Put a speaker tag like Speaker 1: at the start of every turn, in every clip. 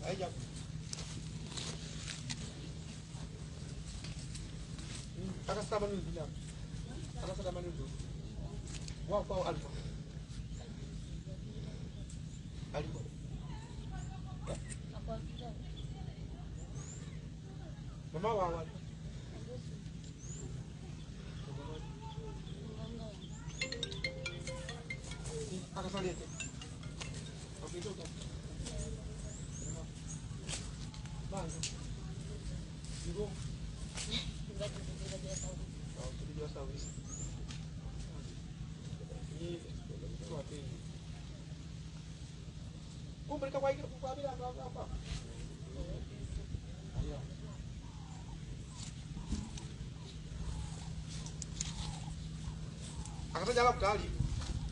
Speaker 1: Aija. Akasaba nini? Akasaba nini? Wao kwa alfa. Aliko. Mama wao alfa. Akasaliete. Okay, go.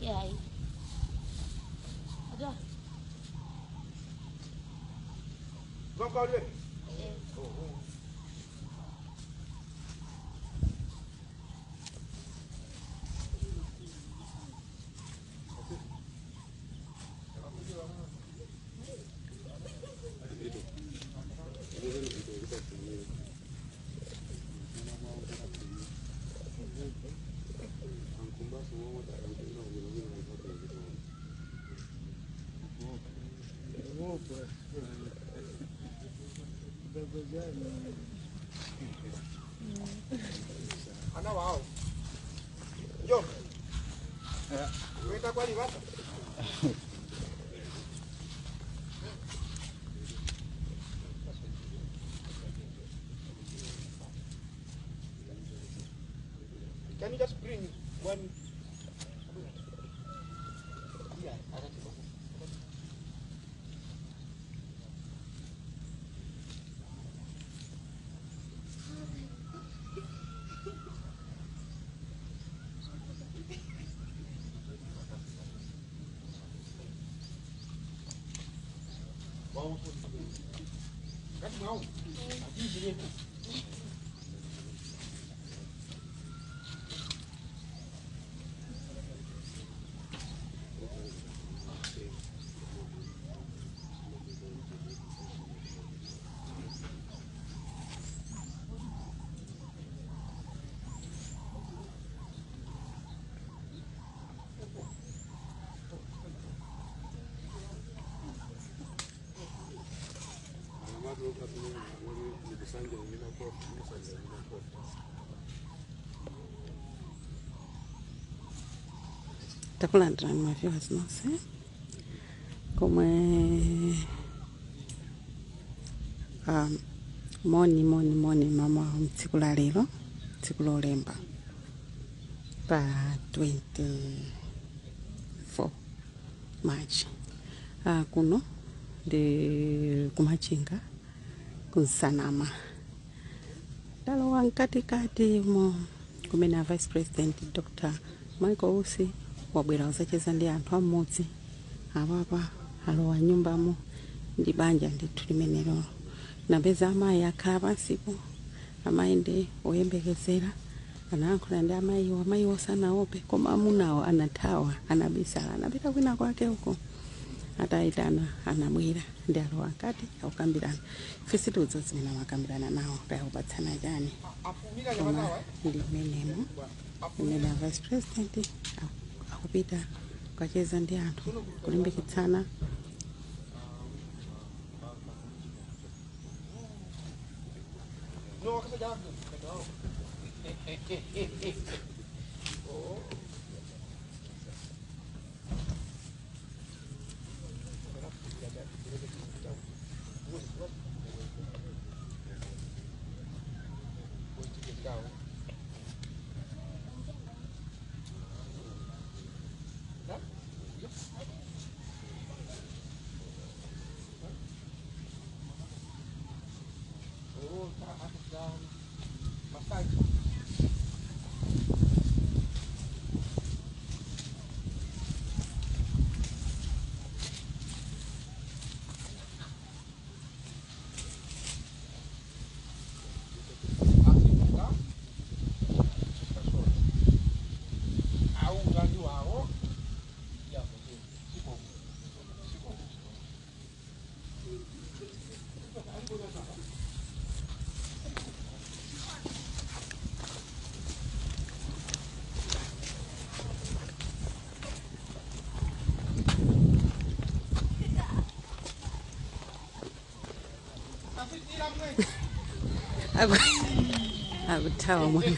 Speaker 2: Yeah. Ada.
Speaker 1: Ana wao. Yo. Wenda kwa libata. Can you just bring one? Yeah, I got it.
Speaker 3: Takulandirani ma viewers nonse komwe moni moni moni mama mtsiku la lero, tsiku lolemba pa 24 March. Kuno ndi kumachinga kunsanama talowa mkatikati mo kumene a Vice President Dr. Michael Usi wabwera usacheza ndi anthu amodzi apapa alowa nyumbamo ndi banja ndithu limenelo. Napeza amayi akhala pansipo, amayi ndi oyembekezera, anayankhula ndi amayiwo, amayiwo sanaope koma amunawo anathawa, anabisala, anapita kwina kwake uko. Atayitana anabwera ndi alowa mkati akukambirana. Ife sitiudziwa zimene amakambirana nawo kaya kupatsana chani, koma ndi mmenemo mmene a Vice President akupita kukacheza ndi anthu kulimbikitsana.
Speaker 1: No, akasajana. Oh.
Speaker 3: Akuthawa mwana.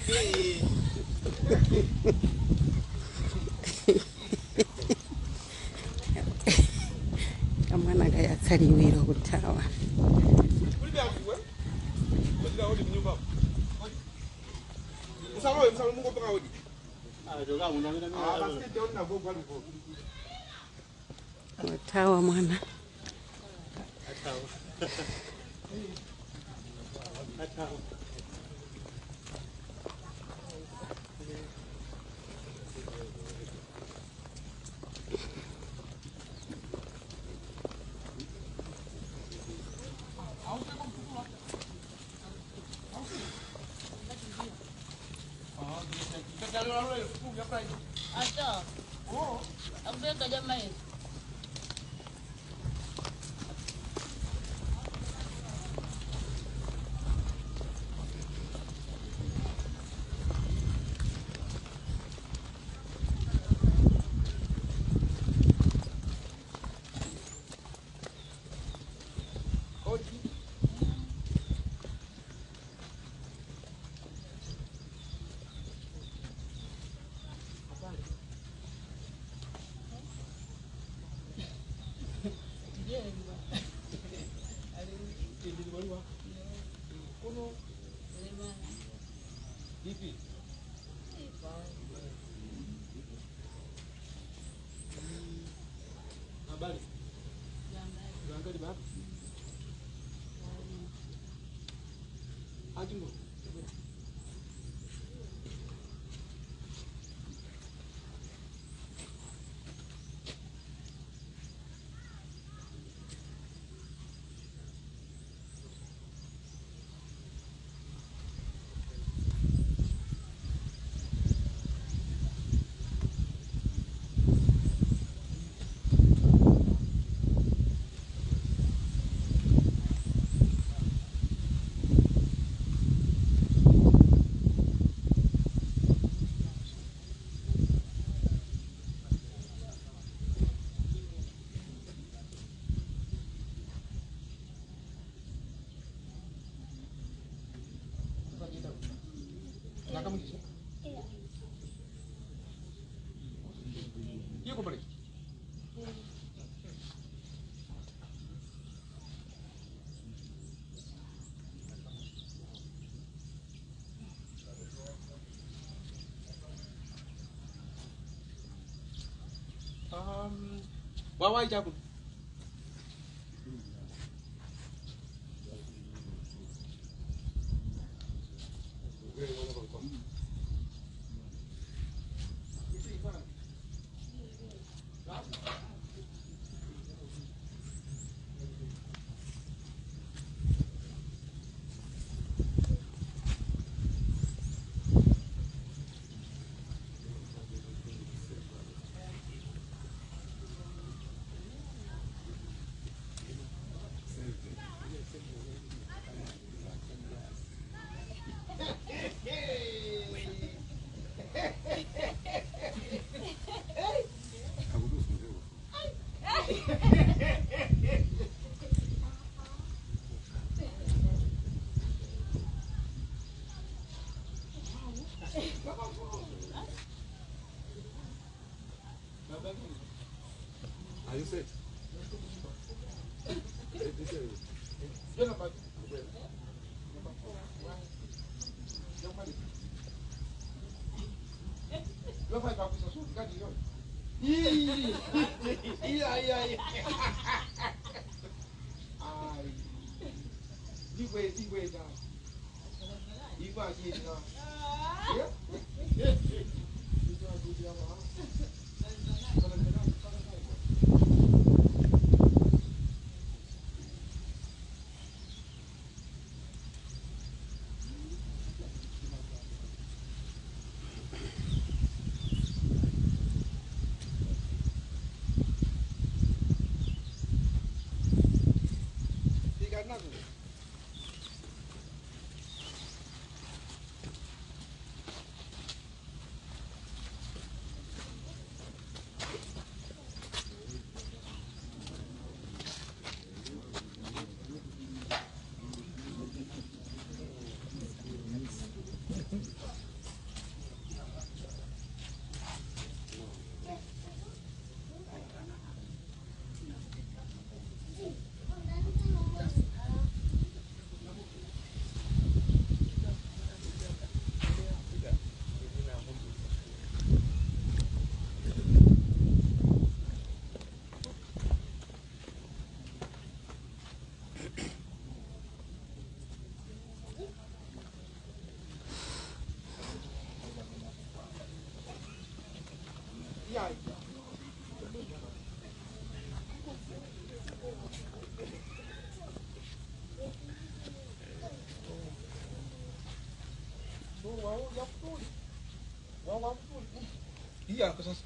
Speaker 3: Kamwana kayatsaliwiro kuthawa. Kuthawa mwana.
Speaker 1: Wawai jago.
Speaker 4: Are you set?
Speaker 1: Yeah. Iya, sasa.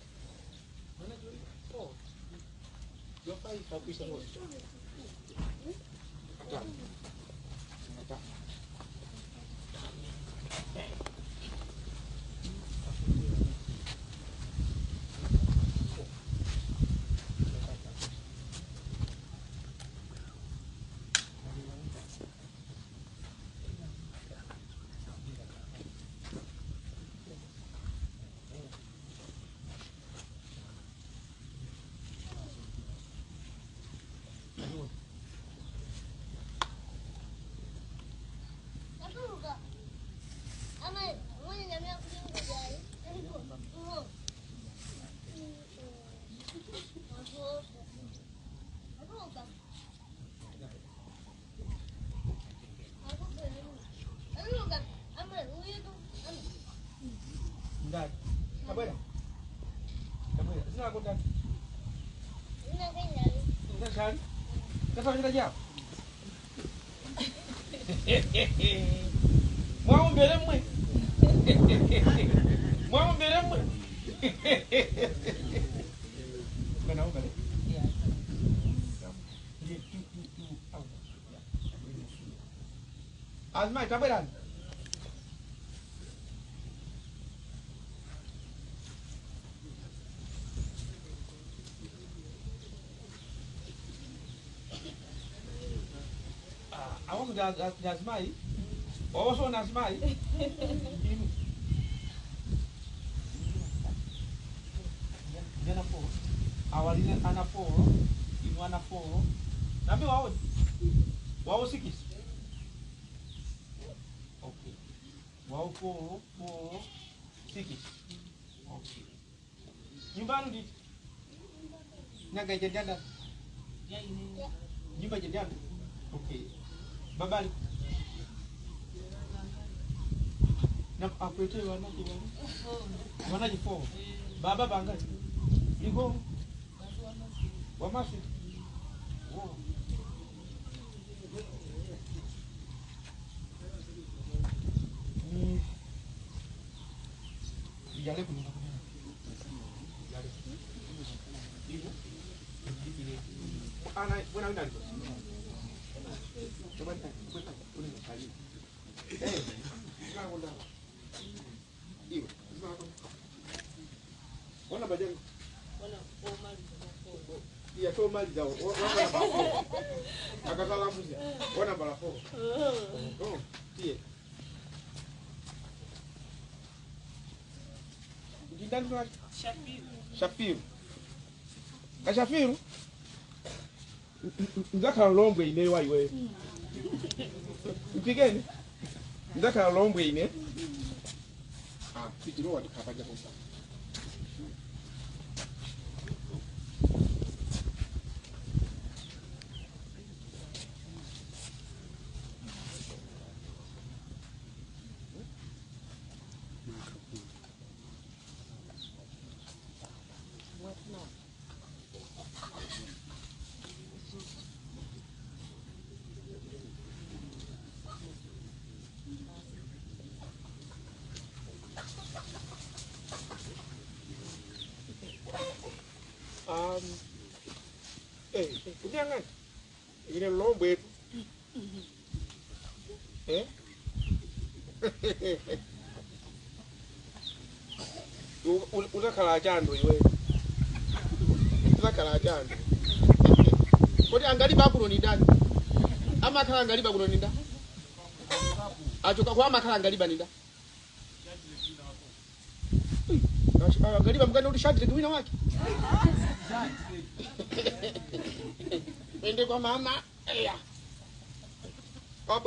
Speaker 1: Azmai, tabweran. Awamu Azmai. Wawaso na Azmai. Jana po. Awalina ana po. Inu ana po. Nabi wawo. Wawo sikis. Okay. Wawo 4, 4, 6. Okay. Nyumba ndi. Nyaga jendanda. Nyumba jendanda. Okay. Babali. Na akwete wanaji wanaji. Wanaji 4. Baba banga. Liko. Wamasi. Oh. Yale kunyumba kunyumba. Yale. Ana buena vida. Wana bajangu.
Speaker 2: Wana omali
Speaker 1: Iya to mali zao. Akatala mbuzi. Wana balafo. Oh, tie. Ndani kwa
Speaker 2: Shafiru.
Speaker 1: Shafiru. Ka Shafiru? Nzaka lombwe ine wa iwe. Mpigeni. Nzaka lombwe ine. Ah, tijiro wa dikapaja kwa. Jangan. Ini lombwe. Eh? Uzakhala chando iwe. Uzakhala chando. Kodi angaliba kuno ni ndani? Amakhala angaliba kuno ni ndani? Achoka kwa amakhala angaliba ni ndani? Angaliba mkani uli shati wina wake. Wende kwa mama. Eya. Kwa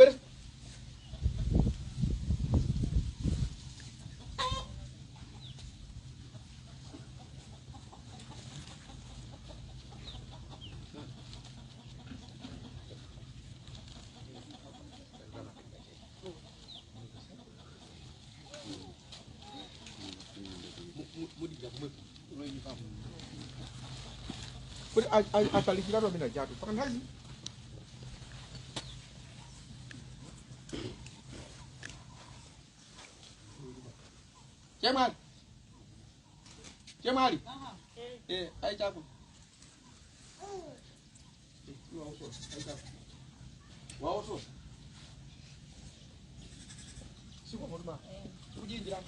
Speaker 1: Kuti atalikiratu amene ajatu paka nthawi chemwali chemwali aichako waososa sikomotuma kujinjira.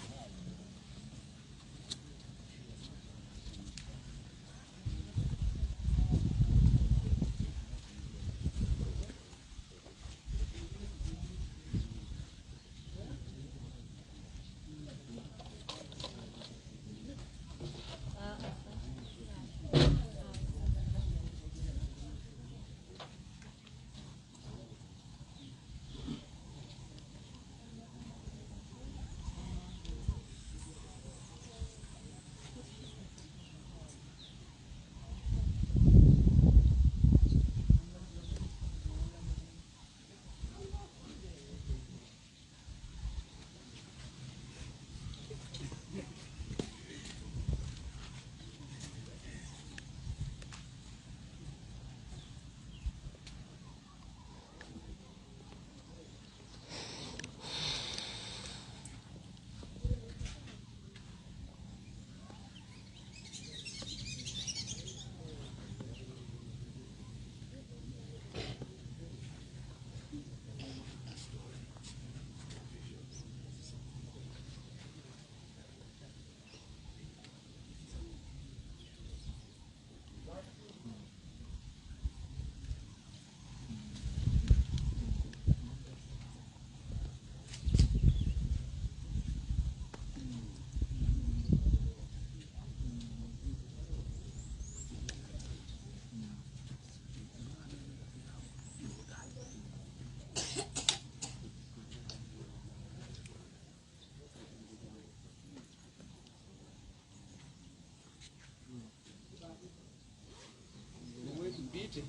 Speaker 1: Bite.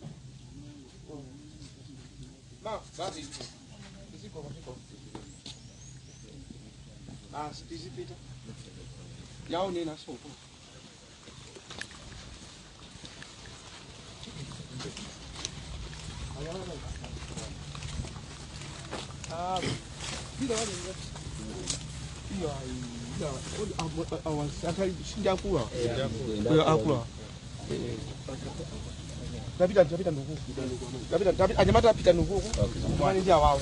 Speaker 1: Ma, basi. Ziko ziko. Basi tizipita. Yao nena soko. Ah, bila wale. Iya, iya. Awas, sinjakua. Akula. Tapita tapita nuku. Tapita tapita anyamata tapita nuku. Kumani ndia wao.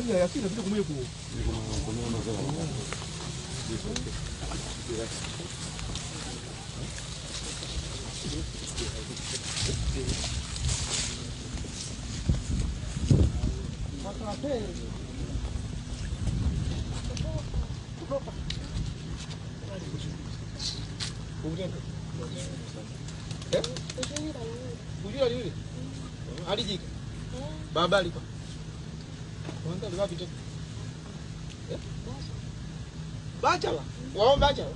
Speaker 1: Iya, ya sina vile kumwe ku. Kujira yule. Alijika. Baba alikuwa. Kwanza alikuwa pita. Bachala. Wao bachala.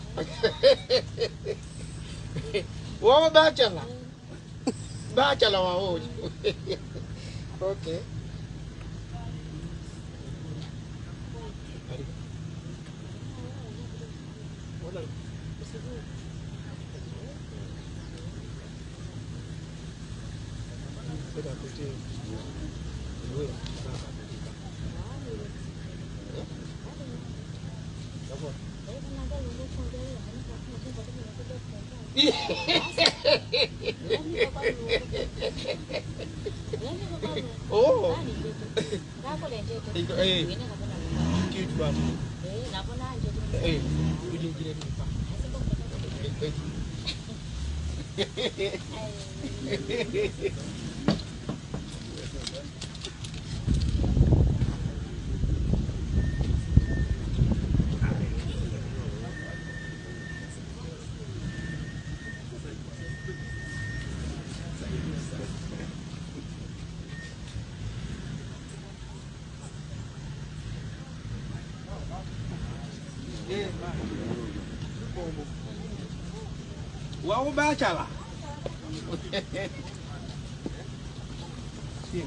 Speaker 1: Wao bachala. Bachala wao. Okay. Oh. Wao bachala. Sì,